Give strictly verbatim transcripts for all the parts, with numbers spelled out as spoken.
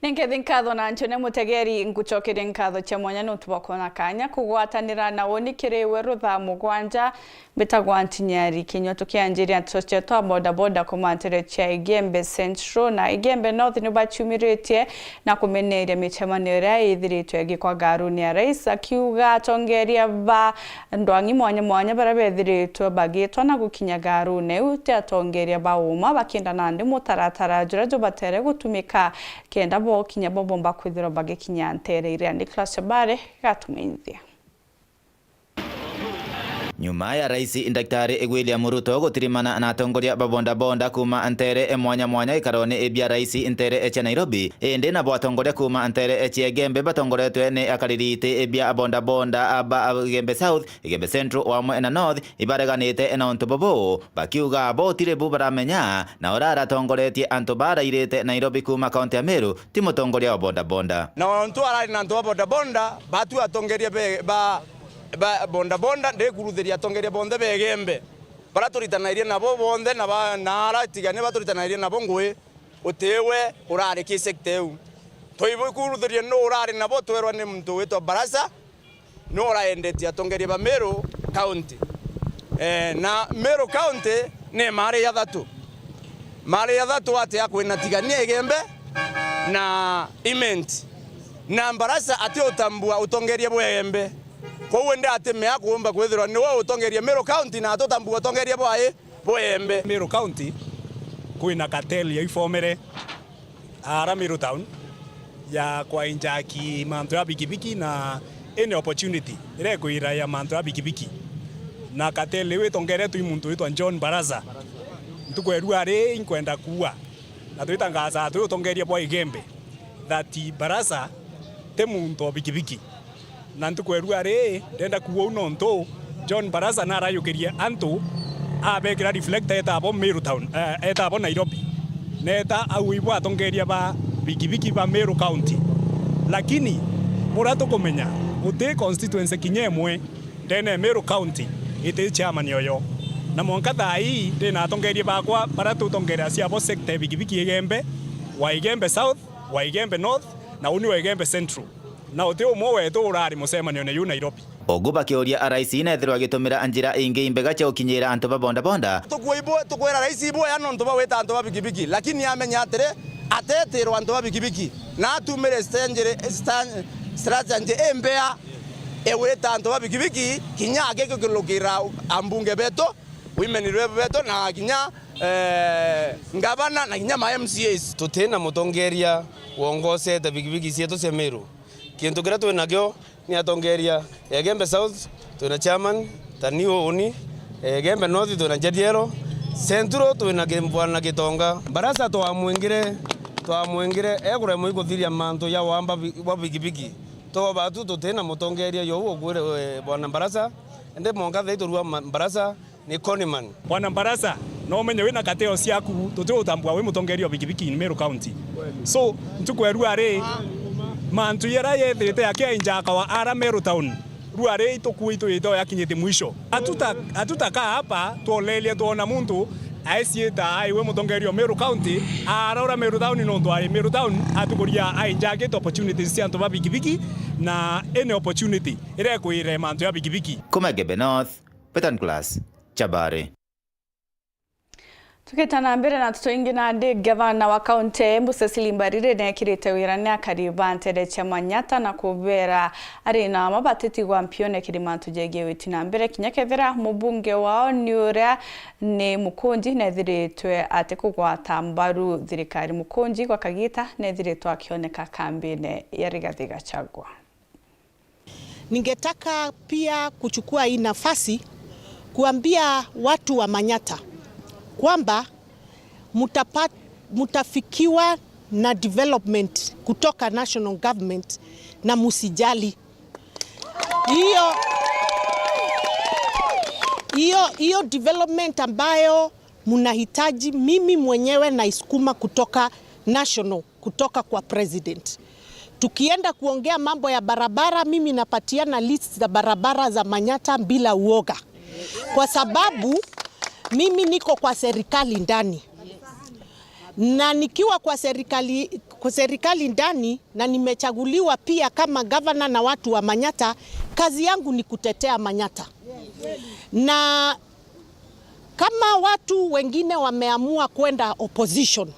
Ninkethi nkatho na nchone mutegeri, ngucokerie nkatho cia mwanya nontu bwa kwona kanya kugwatanira na uni kiri we ruthaa mugwanja. Mbitagwa Ntinyari Kinyua. Tukianjiria nteto cietu, a bodaboda kuuma ntere cia Igembe Central na Igembe North ni baciumiritie na kumeneria micemanio iria ithiritwe igikwa ngaruni ya Rais, akiuga atongeria ba ndwang'i mwanya mwanya baria bethiritwe bagitwa na gukinya ngaruni iu ti atongeria ba uma, bakienda nandi mutaratara juria jubatere gutumika kenda bokinya bo bomba kwithirwa bagikinya ntere iria. Nicholas Chabare gatumenyithia. Nyuma ya Rais Daktari William Ruto gutirimana na atongoria ba bodaboda kuuma ntere mwanya mwanya ikarone bia Rais ntere cia Nairobi, indi nabo atongoria kuuma ntere cia Igembe batongoretwe ni akariri iti bia bodaboda ba Igembe South, Igembe Central o amwe na North ibareganite na untu bubu, bakiuga bo utiri bu baramenya na urara atongoretie antu barairite Nairobi kuuma kaunti ya Meru ti mutongoria wa bodaboda. Na untu arari na antu ba bodaboda, batu atongeria be, ba, ba bodaboda, ndikuruthiria atongeria bonthe ba Igembe. Bara turitanairie nabo bonthe na ba, na ara tigania ba turitanairie nabo ngui, utiwe urari ki sector iu. Tuibukuruthirie nu urari nabo, twerwa ni muntu witwa Barasa, nu uraendetie atongeria ba Meru County. Eh, na Meru County ni mari ya thatu. Mari ya thatu atia kwina tigania Igembe na Imenti. Na Barasa ati utambua utongeria bwa Igembe. Kwou indi ati mea kuumba kwithirwa niwe utongeria Meru County na atutambua utongeria bwa i, bwa Igembe. Meru County kwina cartel ya ifomere ara Meru Town ya kwainjaki mantu ya bikibiki na any opportunity iria ikwira ya mantu ya bikibiki. Na cartel iu itongeretwe i muntu witwa John Baraza. Ntuku ya rua ri inkwenda kuua na twitangaza twi utongeria bwa Igembe that Baraza ti muntu o bikibiki. Na ntuku ya rua ri ndenda kuuga uu nontu John Baraza narayukirie antu abekira reflector etabo Meru Town, eh, etabo Nairobi. Neta au ibo atongeria ba bikibiki ba Meru County. Lakini buria tukumenya guti constituency kinya imwe ndene ya Meru County iti chairman oyo. Na mwanka thaa ii ndina atongeria bakwa baria tutongerea ciabo sector ya bikibiki Igembe, wa Igembe South, wa Igembe North, na uni wa Igembe Central. Na uti umwe wetu urari mucemanione yu Nairobi. Ugu bakiuria rais nethirwa agitumira njira ingi imbega cia gukinyira antu ba bodaboda. Tukwira ibwe, tukwira rais ibwe ya nontu ba gwita antu ba bikibiki, lakini amenya atiri, atetirwa antu ba bikibiki, na atumire stenjiri, stan-, strategy imbea igwita antu ba bikibiki, kinya agikilukira ambunge betu, women rep betu, na kinya, eh, ngavana, na kinya ma M C As. Tutina mutongeria wongosete bikibiki cietu cia Meru. Kintu kiria twinakio ni atongeria. Egembe South twina chairman, Tani Uuni. Egembe North twina Njadiero. Central twina Ki-, Bwana Gitonga. Barasa twamwingire, twamwingire ekuremwa ikuthiria mantu ya wamba bi-, bwa bikibiki. Toba tu tutina mutongeria jou ukwire, eh, Bwana Barasa. Indi mwanka thai turua ma-, Barasa ni Koniman. Bwana Mbarasa, no umenye wina kateo ciaku, tuti utambua wi mutongeria wa bikibiki in Meru County. So, ntuku ya rua ri, mantu yara yethirite yakiainjakawa ara Meru Town, rua ri itukui tuyite o yakinyite mwisho. Hatuta-, hatutakaa hapa tuolelia tuona muntu aiciita aiwe mutongeria wa Meru County, arora Meru Town nontu ari Meru Town, atukuria ainjakite opportunities cia antu ba bikibiki na any opportunity iria ikwire mantu ya bikibiki. Kuma Igembe North, Peter Nicholas, Chabari. Tugita na mbere na nteto ingi, nandi gavana wa kaunti ya Embu Cecily Mbarire nekirite wira ni akari ba ntere cia Manyatta na kubera ari na mabatiti gwa mpione kiri mantu jegie witi na mbere, kinya kethira mubunge wao ni uria ni Mukunji nethiritwe ati kugwata mbaru thirikari. Mukunji gwa kagita nethiritwe akioneka kambine ya Rigathi Gachagua. Ningetaka pia kuchukua hii nafasi kuambia watu wa Manyatta kwamba mutapa-, mutafikiwa na development kutoka national government na musijali. Hiyo, hiyo, hiyo development ambayo mnahitaji, mimi mwenyewe naisukuma kutoka national, kutoka kwa president. Tukienda kuongea mambo ya barabara, mimi napatiana list za barabara za Manyatta bila uoga, kwa sababu mimi niko kwa serikali ndani. Na nikiwa kwa serikali, kwa serikali ndani, na nimechaguliwa pia kama gavana na watu wa Manyatta, kazi yangu ni kutetea Manyatta. Na kama watu wengine wameamua kwenda opposition,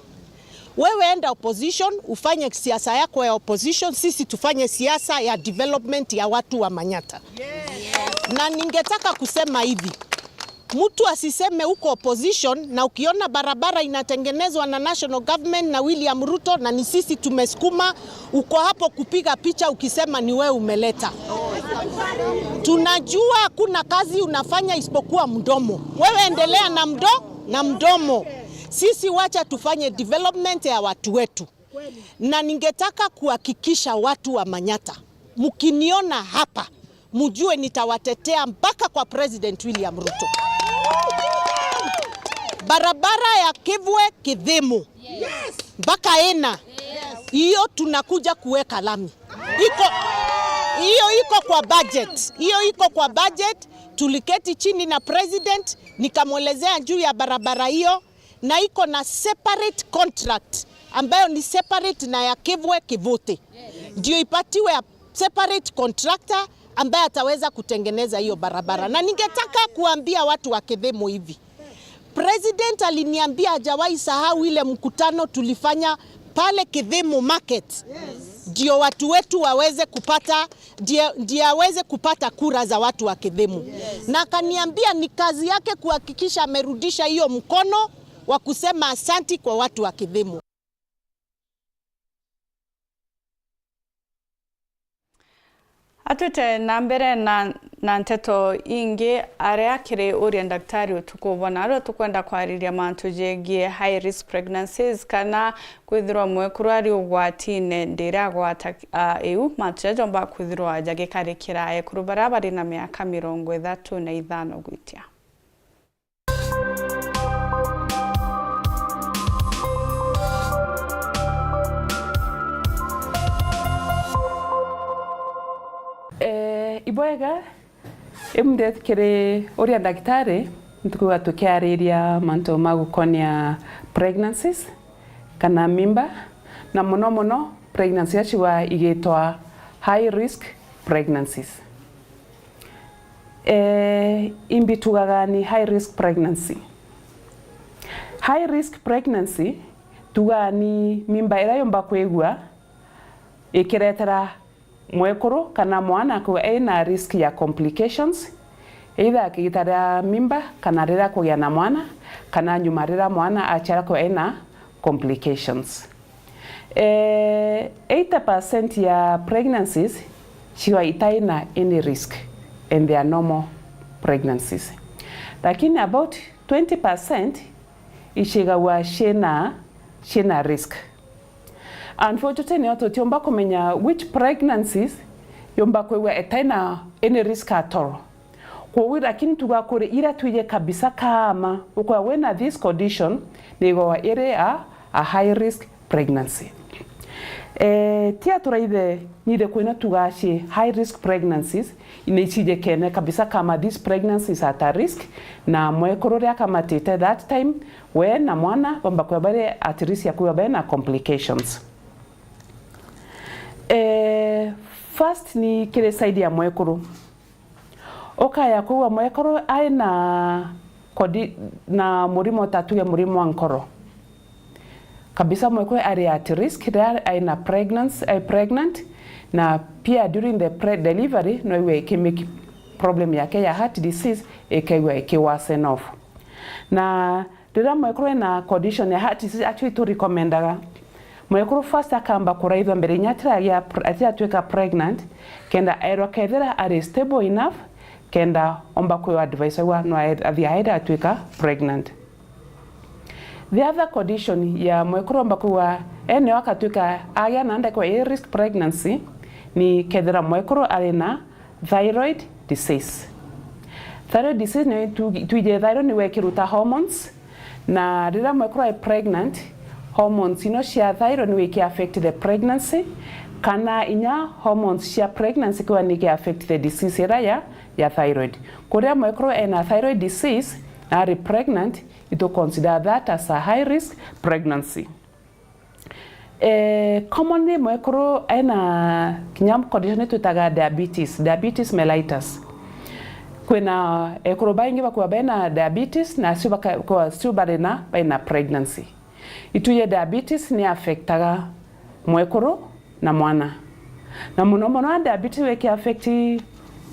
wewe enda opposition, ufanye siasa yako ya opposition, sisi tufanye siasa ya development ya watu wa Manyatta. Na ningetaka kusema hivi, mtu asiseme uko opposition na ukiona barabara inatengenezwa na national government na William Ruto na ni sisi tumesukuma, uko hapo kupiga picha ukisema ni wewe umeleta. Tunajua hakuna kazi unafanya isipokuwa mdomo. Wewe endelea na mdo-, na mdomo. Sisi wacha tufanye development ya watu wetu. Na ningetaka kuhakikisha watu wa Manyatta, mkiniona hapa, mjue nitawatetea mpaka kwa President William Ruto. Barabara ya Kivwe Kidhimu mpaka Ena, hiyo tunakuja kuweka lami. Iko, hiyo iko kwa budget. Hiyo iko kwa budget. Tuliketi chini na president, nikamwelezea juu ya barabara hiyo, na iko na separate contract ambayo ni separate na ya Kivwe Kivuti, ndio ipatiwe a separate contractor ambaye ataweza kutengeneza hiyo barabara. Na ningetaka kuambia watu wa Kidhimu hivi, president aliniambia hajawahi sahau ile mkutano tulifanya pale Kidhimu market, ndio watu wetu waweze kupata, ndiye, ndiye aweze kupata kura za watu wa Kidhimu. Na akaniambia ni kazi yake kuhakikisha amerudisha hiyo mkono wa kusema asanti kwa watu wa Kidhimu. Atwite na mbere na, na nteto ingi, aria kiri uria ndaktari utuku bona, aria tukwenda kwariria mantu jegie high risk pregnancies, kana kwithirwa mwekuru ari ugwatine ndiria agwata, ah, iu, mantu jaria jomba kwithirwa jagikarikira ekuru baria bari na miaka mirongo ithatu na ithano gwitia. Eh, ibwega, imuthe kiri uria ndagitari, ntukuga tukiariria mantu ma gukonia pregnancies kana mimba, na mono mono pregnancy iria cigwa igitwa high risk pregnancies. Eh, imbi tugaga ni high risk pregnancy? High risk pregnancy tugaga ni mimba iria yomba kwigua ikiretera mwekuru kana mwana kwigua ena risk ya complications, either akigita ria mimba kana riria kugia na mwana, kana nyuma riria mwana aciara kwigua ena complications. Eh, eighty percent ya pregnancies cigwa itai na any risk and they are normal pregnancies. Lakini about twenty percent icigagwa ciina, ciina risk. Unfortunately, nio tutiumba kumenya which pregnancies yumba kwigua itai na any risk at all. Kwoguo, lakini tuga kuri ira twije kabisa kama ukwigua wina this condition, ni igwa iri a, a high risk pregnancy. Eh, tia turaithe nithe kwina tugaci high risk pregnancies, ni icijekene kabisa kama this pregnancy is at a risk, na mwekuru ria akamatite that time, we na mwana bamba kwigua bari at risk ya kwigua bari na complications. Eh, first ni kiri side ya mwekuru. Ukaya kwigua mwekuru ai na kodi-, na murimo ta tuge murimo wa nkoro. Kabisa mwekuru ari at risk riria ai na pregnancy, ai pregnant, na pia during the pre-, delivery no iwe ikimake problem yake ya heart disease ikaigua iki worsen off. Na riria mwekuru ena condition ya heart disease, actually tu recommendaga mwekuru first akamba kuraithwa mbere inya atiragia pr-, atiratwika pregnant, kenda erwa kethira ari stable enough, kenda omba kwigua advice aigua no ae-, athie aere atwika pregnant. The other condition ya mwekuru omba kwigua eneo akatwika agia na ndekwa i risk pregnancy ni kethira mwekuru ari na thyroid disease. Thyroid disease ni tu-, twije thyroid ni wekiruta hormones, na riria mwekuru ai pregnant, hormones ino cia thyroid ni wiki affect the pregnancy, kana inya hormones cia pregnancy kwa ni ki affect the disease ira ya, ya thyroid. Kuria mwekuru ena thyroid disease na ari pregnant, itu consider that as a high risk pregnancy. Eh, commonly mwekuru ena kinya condition twitaga diabetes, diabetes mellitus. Kwina ekuru baingi bakua bena diabetes na acio baka-, kwa acio bari na, bena pregnancy. Ituje diabetes ni affectaga mwekuru na mwana. Na muno muno diabetes wiki affect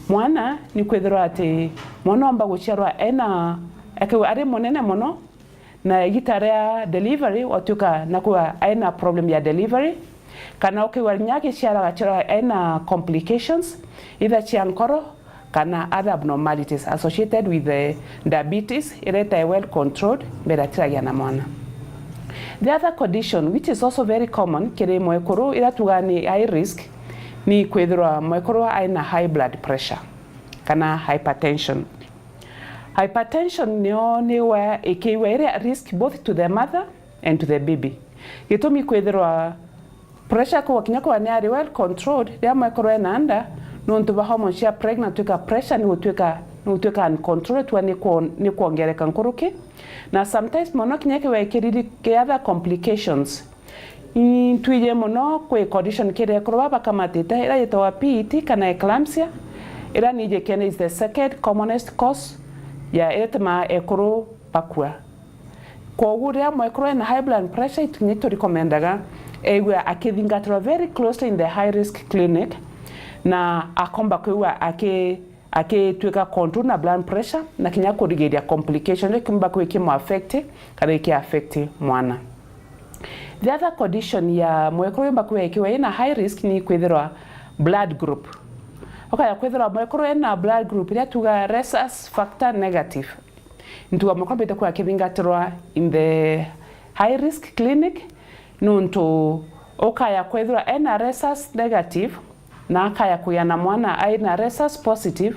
mwana ni kwithirwa ati mwana omba guciarwa ena, eke-, ari munene muno, na igita ria delivery watuika na kuwa aina problem ya delivery, kana ukiwa nya agiciara agacirwa aina complications either cia nkoro kana other abnormalities associated with the diabetes iria itae well controlled mbere atiragia na mwana. The other condition which is also very common kiri mwekuru iria tugaa ni high risk ni kwithirwa mwekuru aina high blood pressure kana hypertension. Hypertension nio ni wa ikiwa iri a risk both to the mother and to the baby. Gitumi kwithirwa pressure kwa kinya kwa ni ari well controlled, riria mwekuru ena nda, nontu ba hormones cia pregnant twika pressure ni gutwika, ni gutwika uncontrolled twa ni kuon-, ni kuongereka nkuruki. Na sometimes mono kinya kiwa ikiriri ki other complications. Intwiji muno kwi condition kiri ekuru baba bakamatite, ira yitagwa P E T kana eclampsia, ira niji kene is the second commonest cause ya iria itumaa ekuru bakua. Kwogu riria mwekuru ena high blood pressure, itu ni turecomendaga egue akithingatirwa very closely in the high risk clinic, na akomba kwigua aki-, akitwika control na blood pressure na kinya kurigiria complication iria kiumba kwi kimu affect kana iki affect mwana. The other condition ya mwekuru yumba kwi ikiwa ina high risk ni kwithirwa blood group. Ukaya kwithirwa mwekuru ena blood group iria tuga rhesus factor negative. Ntuga mwekuru mbite kwa akithingatirwa in the high risk clinic, nuntu ukaya kwithirwa ena rhesus negative, na akaya kugia na mwana aina rhesus positive,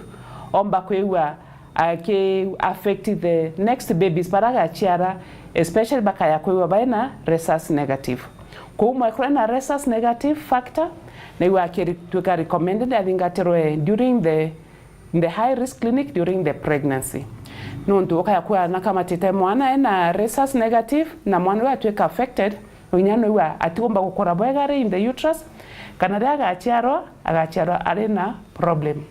omba kwigua aki affect the next babies bara agaciara, especially bakaya kwigua baina rhesus negative. Kwou mwekuru ena rhesus negative factor, naigua akitwika recommended athingatirwe during the, in the high risk clinic during the pregnancy. Nuntu ukaya kuona kamatite mwana ena rhesus negative, na mwana uyu atwika affected, Inya noigua atigomba gukura bwega ari in the uterus, kana riria agaciarwa, agaciarwa ari na problem.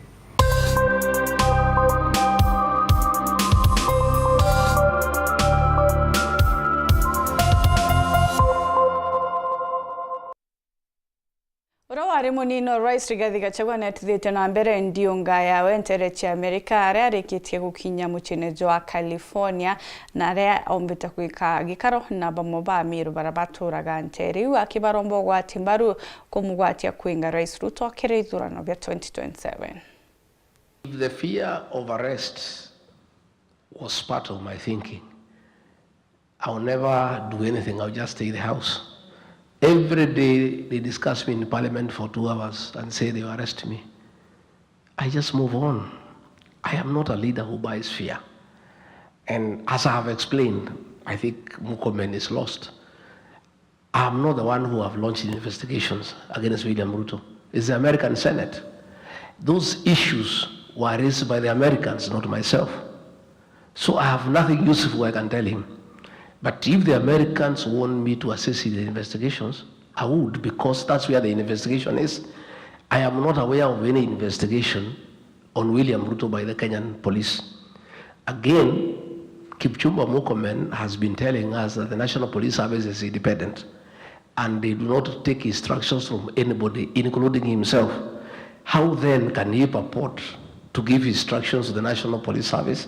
Uria wari munini o Rais Rigathi Gachagua niatithitue na mbere ndiunga yawe nteere cia Amerika, aria arikitie gukinya muciini jwa California, na aria ombite gwika gikaro na bamwe ba Amiru baria baturaga nteere iu, akibaromba ugwati mbaru kumugwatia kwinga Rais Ruto kiri ithurano bia twenty twenty-seven. If the fear of arrest was part of my thinking, I'll never do anything. I'll just stay in the house. Every day they discuss me in parliament for two hours and say they will arrest me. I just move on. I am not a leader who buys fear. And as I have explained, I think Murkomen is lost. I am not the one who have launched investigations against William Ruto. It's the American Senate. Those issues were raised by the Americans, not myself. So I have nothing useful I can tell him. But if the Americans want me to assist in the investigations, I would, because that's where the investigation is. I am not aware of any investigation on William Ruto by the Kenyan police. Again, Kipchumba Murkomen has been telling us that the National Police Service is independent and they do not take instructions from anybody, including himself. How then can he purport to give instructions to the National Police Service,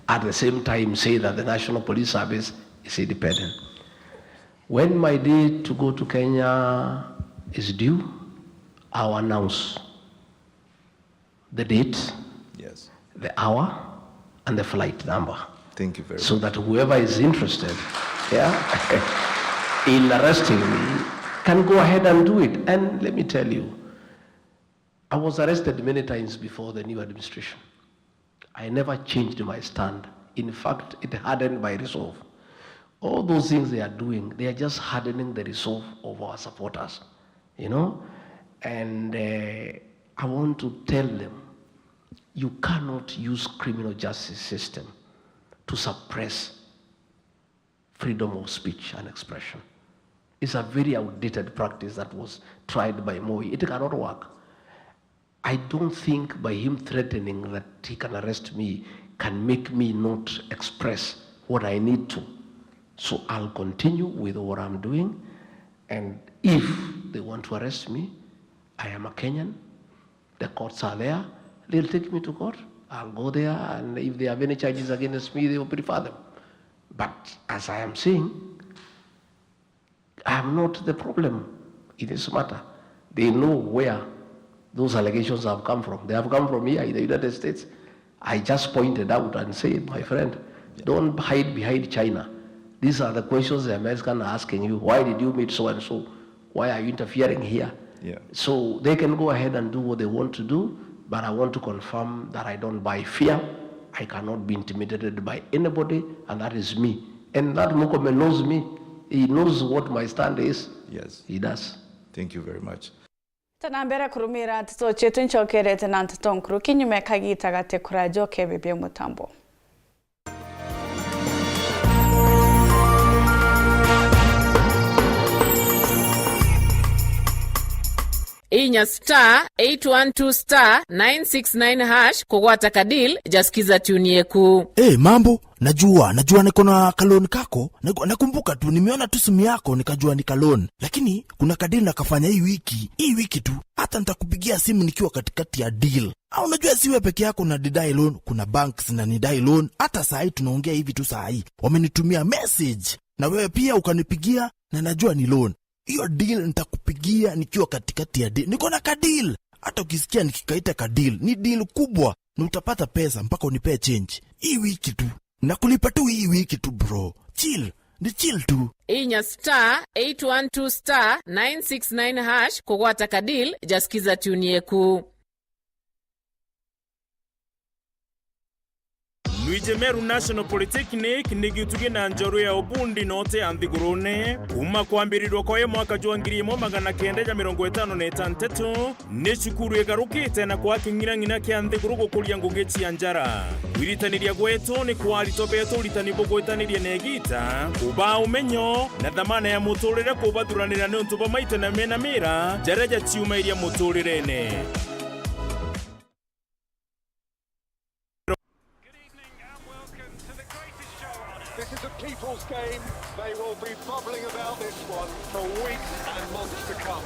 at the same time say that the National Police Service is independent? When my day to go to Kenya is due, I'll announce the date, yes, the hour, and the flight number. Thank you very much. So that whoever is interested, yeah, in arresting me can go ahead and do it. And let me tell you, I was arrested many times before the new administration. I never changed my stand. In fact, it hardened my resolve. All those things they are doing, they are just hardening the resolve of our supporters, you know? And, uh, I want to tell them, you cannot use criminal justice system to suppress freedom of speech and expression. It's a very outdated practice that was tried by Moi. It cannot work. I don't think by him threatening that he can arrest me can make me not express what I need to. So I'll continue with what I'm doing, and if they want to arrest me, I am a Kenyan. The courts are there. They'll take me to court. I'll go there, and if they have any charges against me, they will prefer them. But as I am saying, I am not the problem in this matter. They know where those allegations have come from. They have come from here in the United States. I just pointed out and said, "My friend, don't hide behind China. These are the questions the Americans are asking you. Why did you meet so and so? Why are you interfering here?" Yeah. So they can go ahead and do what they want to do, but I want to confirm that I don't buy fear. I cannot be intimidated by anybody, and that is me. And that Mukome knows me. He knows what my stand is. Yes. He does. Thank you very much. Tana mbere kurumira nteto cietu, ncokerete na nteto nkuru kinyume kagita gati kurajoke bibia mutambo. Inya star eight one two star nine six nine hash kugwata ka deal ja Skiza Tune Yeku. Eh, mambo, najua, najua niko na ka loan kako. Niko- nakumbuka tu, nimeona tu simu yako, nikajua ni ka loan. Lakini kuna ka deal nakafanya hii wiki, hii wiki tu. Hata nitakupigia simu nikiwa katikati ya deal. Au unajua si wewe peke yako na didai loan, kuna banks na nidai loan. Hata saa hii tunaongea hivi tu saa hii, wamenitumia message. Na wewe pia ukanipigia, na najua ni loan. Hiyo deal nitakupigia nikiwa katikati ya deal. Niko na ka deal. Hata ukisikia nikikaita ka deal, ni deal kubwa. Na utapata pesa mpaka unipee change. Hii wiki tu. Na kulipa tu hii wiki tu, bro. Chill. Ni chill tu. Inya star eight one two star nine six nine hash kugwata ka deal ja Skiza Tune Yeku. Nwiji Meru National Polytechnic ni gitugi na njoru ya ubundi note ya nthigurune. Kuma kwambirirwa kwayo mwaka jwa ngiri imwe magana kenda ja mirongo itano na itantatu, ni cukuru igarukite na kwaa king'irang'ira kia nthiguru gukuria ngugi cia njara. Kwiritaniria gwetu ni kwa aritwa betu uritani bugwitaniria na igita, kubaa umenyo na thamana ya muturire kubathuranira niuntu bwa maita na mena mira jaria jaciumairia muturirene. Good evening and welcome to the greatest show on earth. This is a people's game. They will be bubbling about this one for weeks and months to come.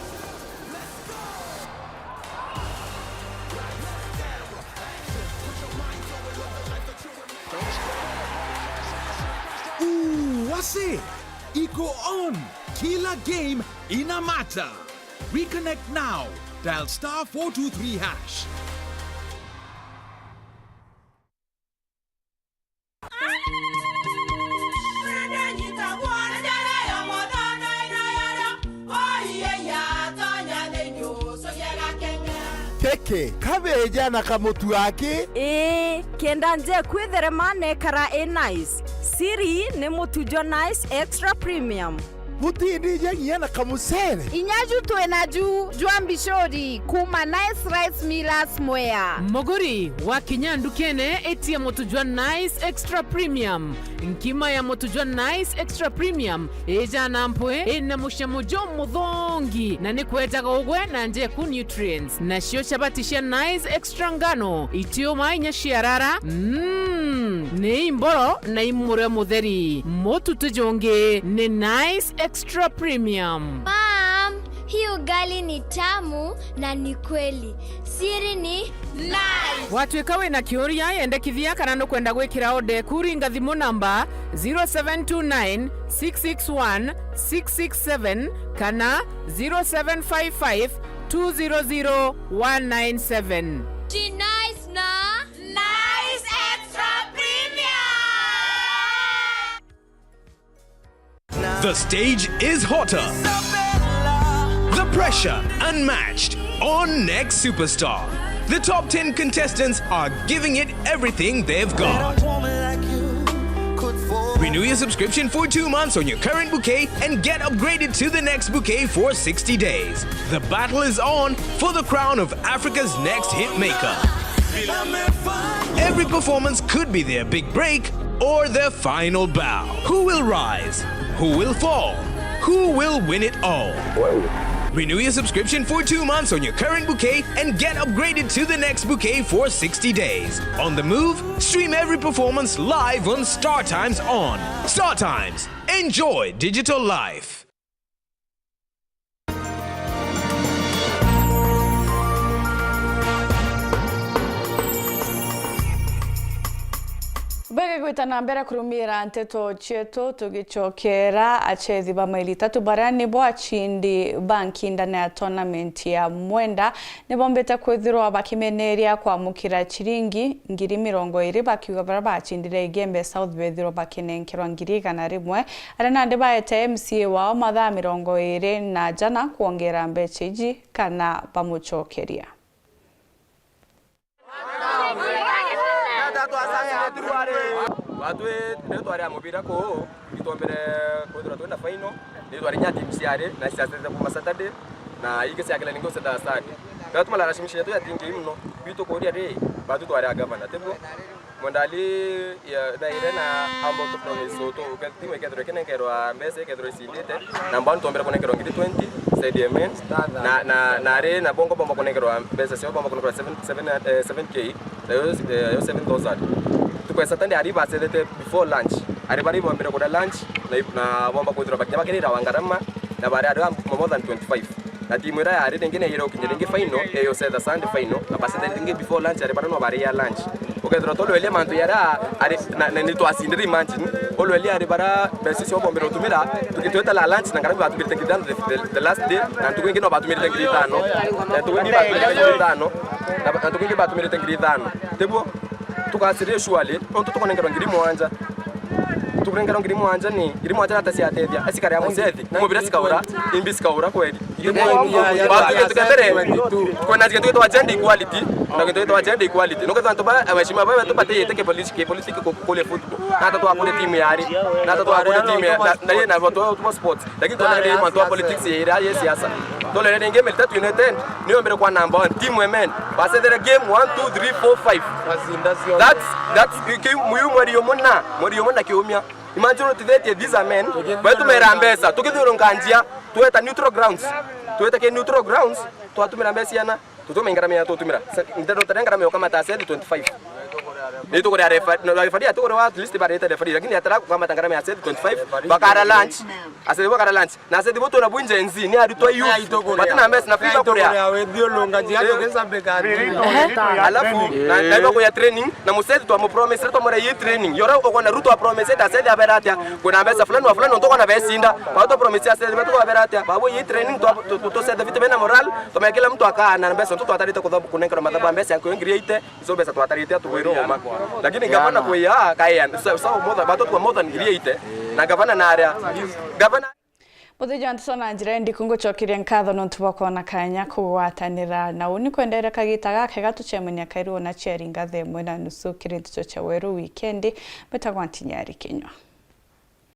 Ooh, what's it? Iko on. Kila game ina matter. Reconnect now. Dial star four two three hash. Keke, kabeja na kamutu aki? Ii, kenda nje kwitherema nekara i nice. Siri ni mutu jwa Nice Extra Premium. Butindija nginya na kamucere. Inya ju twina ju jwa mbicuri kuma Nice Rice Millers Mwea. Muguri, wakinya ndukene, itia mutu jwa Nice Extra Premium. Nkima ya mutu jwa Nice Extra Premium ijana mpwi, ina mucamo jumuthongi, na ni kwejaga ugwe na njeku nutrients. Nacio chabati cia Nice Extra ngano, itiuma inya ciarara, mm, ni imboro na imure mutheri. Mutu ti jungi ni Nice Extra Premium. Mom, hii ugali ni tamu na ni kweli. Siri ni Nice. Watuika wina kiuria, yendekithia kana nukwenda gwikira order eku, ringa thimu namba zero seven two nine six six one six six seven kana zero seven five five two zero zero one nine seven. Ji Nice na Nice Extra Premium. The stage is hotter. The pressure unmatched on Next Superstar. The top ten contestants are giving it everything they've got. Renew your subscription for two months on your current bouquet and get upgraded to the next bouquet for sixty days. The battle is on for the crown of Africa's next hit maker. Every performance could be their big break, Or the final bow? Who will rise? Who will fall? Who will win it all? Renew your subscription for two months on your current bouquet and get upgraded to the next bouquet for sixty days. On the move, stream every performance live on StarTimes On. StarTimes. Enjoy digital life. Bwega gwita na mbere kurumira nteto cietu, tugicokera achethi ba maili itatu baria nibo achindi ba nkindane ya tournament ya Mwenda nibombite kwithirwa bakimeneria kwamukira chiringi ngiri mirongo iri, bakiuga baria bachindire igembe South bethirwa bakinenkerwa ngiri igana rimwe. Aria nandi baete M C A wao mathaa mirongo iri na jana kwongera mbecha iji kana bamucokeria. Batwi riu twari a mubira kuu, itwombere kwithirwa twina final, ni twari nya team ciari na ciacete kuma Saturday, na ingi ciakire ningi ucetha Saturday. Riu tumalaracimisha yetu ya tingi muno, bitu kuria ri, batwi twari a governor, tiguo? Mwendali ya, na ire na ambao tupromise tu, timu ikethirwa ikinenkerwa mbeca, ikethirwa icindite, na ambao nitombere kunenkerwa ngiri twenty, said amen. Na, na, na ari na bongo bomba kunenkerwa mbeca cio, bomba kunenkerwa seven, seven, eh, seven K, na yo, eh, yo seven thousand. Tukwesa tande ari bacethete before lunch. Ari bari bombere kuria lunch, na, na bomba kwithirwa bakinya bakirira wa ngarama, na bari ari more than twenty-five. Na timu iria yari ringi ni ire ukinya ringi final, eyo setha Sunday final, na basetha ringi before lunch, ari bara no bari ya lunch. Ukethirwa tolwelia mantu yara, ari, na, na ni twacindire, imagine, olwelia ari bara mbeca cio bombere utumira, tukitweta la lunch na ngarama batumirite ngiri ithano the, the, the last day, na ntuku ingi no batumirite ngiri ithano, na ntuku ingi batumirite ngiri ithano, na, na ntuku ingi batumirite ngiri ithano. Tiguo? Tukacirire surely, ontu tukunengerwa ngiri mwanja. Tukunengerwa ngiri mwanja ni, ngiri mwanja nata ciatethia, acikare a mucethi, ni mubira cikaura, imbi cikaura kweri. Batwite tuke mbere, kwina kintu gitwa gender equality, na kintu gitwa gender equality. Nukethwa antu ba, abashima ba, batiyite ke politiki, ke politiki ku, kule football. Nata twakure timu yari, nata twakure timu ya, na, na, na, na, na, na sports. Lakini twathagire mantu a politics ya ira ya siasa. Tolere ringi Meri Tatu United, niyo mbere kwa number one. Team women, bacethere game one, two, three, four, five. That's, that's, ki, muyu mweri umwe na, mweri umwe na kiumia. Imagine utithetie these are men, baitumira mbeca, tukithurunga njia, tweta neutral grounds. Tweta ki neutral grounds, twatumira mbeca ciana. Tutuma ingarama ya tutumira. Se-, ndero tare ngarama ya ukamata acedi twenty-five. Ni tukuria refa-, no, referee atukuriwa, at least barete referee, lakini atara kukamata ngarama ya acedi twenty-five, bakara lunch. Acedi bakara lunch. Na acedi botu na bunje nzi, ni arutwa youth. Bati na mbeca na fiba kuria. Wethiulunga njia tukisambika. Alafu, na, na iba kuya training, na mucedi twa mu promise, twa mura yi training. Yora uko na Ruto a promise, ta acedi abera atia, kuna mbeca fulani wa fulani, nontu uko na besinda. Kwa tu promise acedi, batu abera atia, babu yi training, twa, tu, tu, tu set the fit bena moral, Tuma kila mtu akaa na mbeca, ntu twatarite kutho-, kunenkerwa mathabu ya mbeca ya nkuyu ngiri eighty, icio mbeca twatarite atugwirwo uma. Lakini gavana kwiya, kaean, so, so more than, batu twa more than ngiri eighty, na gavana na aria, gavana. Muthijo wa nteto na njira ndiku ngucokeria nkatho nontu bwa kwona kanya kugwatanira na uni kwendere kagita gakega tucemania kairu na ciari ngathe imwe na nusu kiri nteto cia Weru wikendi. Mbitagwa Ntinyari Kinyua.